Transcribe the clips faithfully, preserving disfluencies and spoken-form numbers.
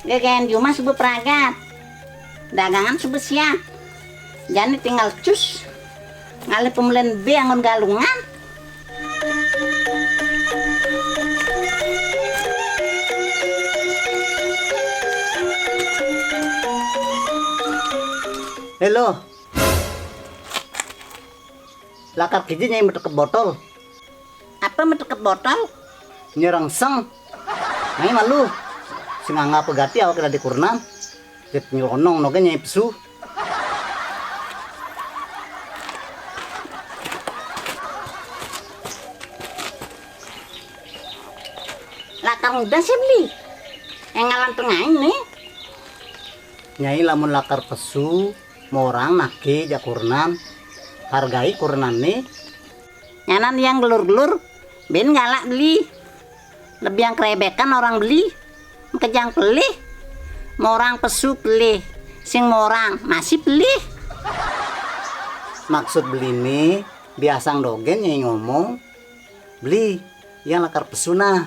Gegen jumah subuh pragat. Dagangan subuh siap. Jani tinggal cus. Ngalih pemelen be anggon galungan. Halo. Lakar kija nyai metekep botol. Apa metekep botol? Nyerang seng. Nyai malu. Sing anggap gati awak dadi kurenan. Jet nyelonong noge nyai pesu. Lakar nguda sih beli. Engalan tengahin nih. Nyai lamun lakar pesu, morang nake jak kurenan. Hargai kurenan nih. Nyanan yang gelur-gelur, ben galak beli. Lebih yang kerebekan orang beli. Kejang pelih. Morang pesu pelih. Sing morang masih pelih. Maksud beli nih, biasang dogen nyai ngomong. Beli, yang lakar pesu nah.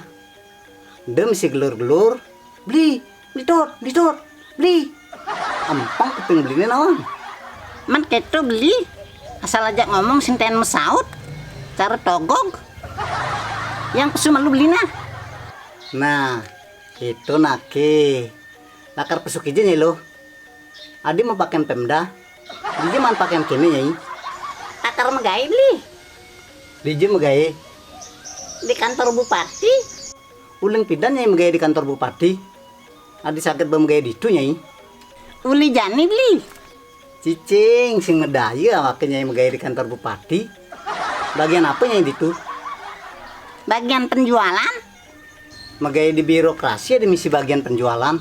Dem si gelur-gelur, beli, beli tot, beli tot, beli. Empang kuping beli nih nawang. Man keto beli, asal aja ngomong sinten mesaut, cara togog. Yang pesu malu beli nah. Nah, itu nake. Lakar pesu kija nyai lo. Adi mau pakai Pemda. Dija maan pakai kene nyai. Akar megai beli. Dija megai. Di kantor bupati. Uling pidan nyai megai di kantor bupati. Adi sakit ba megai ditu nyai. Uli jani beli. Cicing sing medaya awake nyai megai di kantor bupati. Bagian apa nyai ditu? Bagian penjualan. Megai di birokrasi ada misi bagian penjualan.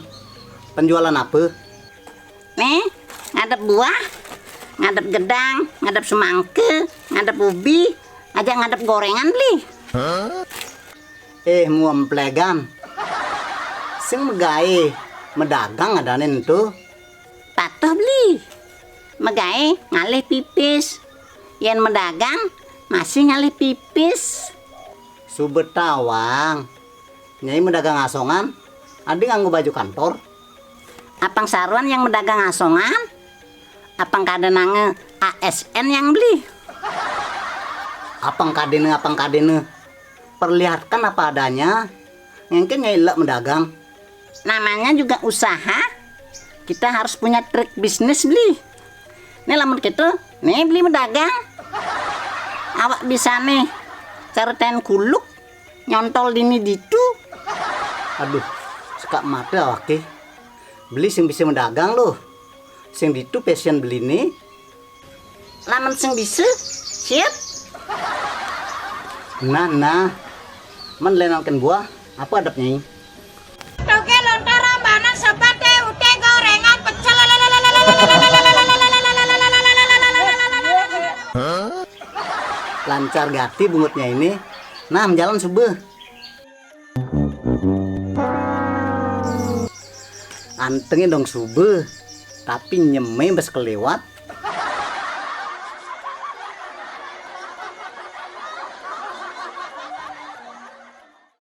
Penjualan apa? Nih, ngadep buah, ngadep gedang, ngadep semangke, ngadep ubi, aja ngadep gorengan beli. Eh, muam plegan. Sing megai medagang adanin tuh. Patuh beli. Megai ngalih pipis. Yen medagang masih ngalih pipis. Subet tawang. Nyai medagang asongan, adi nganggo baju kantor. Apang saruan yang medagang asongan? Apang kadenange A S N yang beli? Apang kadene, apang kadene. Perlihatkan apa adanya. Ngengken nyai elek medagang. Namanya juga usaha. Kita harus punya trik bisnis beli. Nih lamun gitu, nih beli medagang. Awak bisa nih cara ten kuluk nyontol dini ditu. Aduh, sekak mata awake. Beli sing bisa medagang loh. Sing ditu passion beli nih. Lamun sing bisa, siap. Nah, nah. Men lenangken buah, apa adep nyai? Toge lontar rambanan sepate ute gorengan pecel. Lancar gati bungut nyai ini. Nah, menjalan subuh. Antenge dong subuh, tapi nyeme bes kelewat.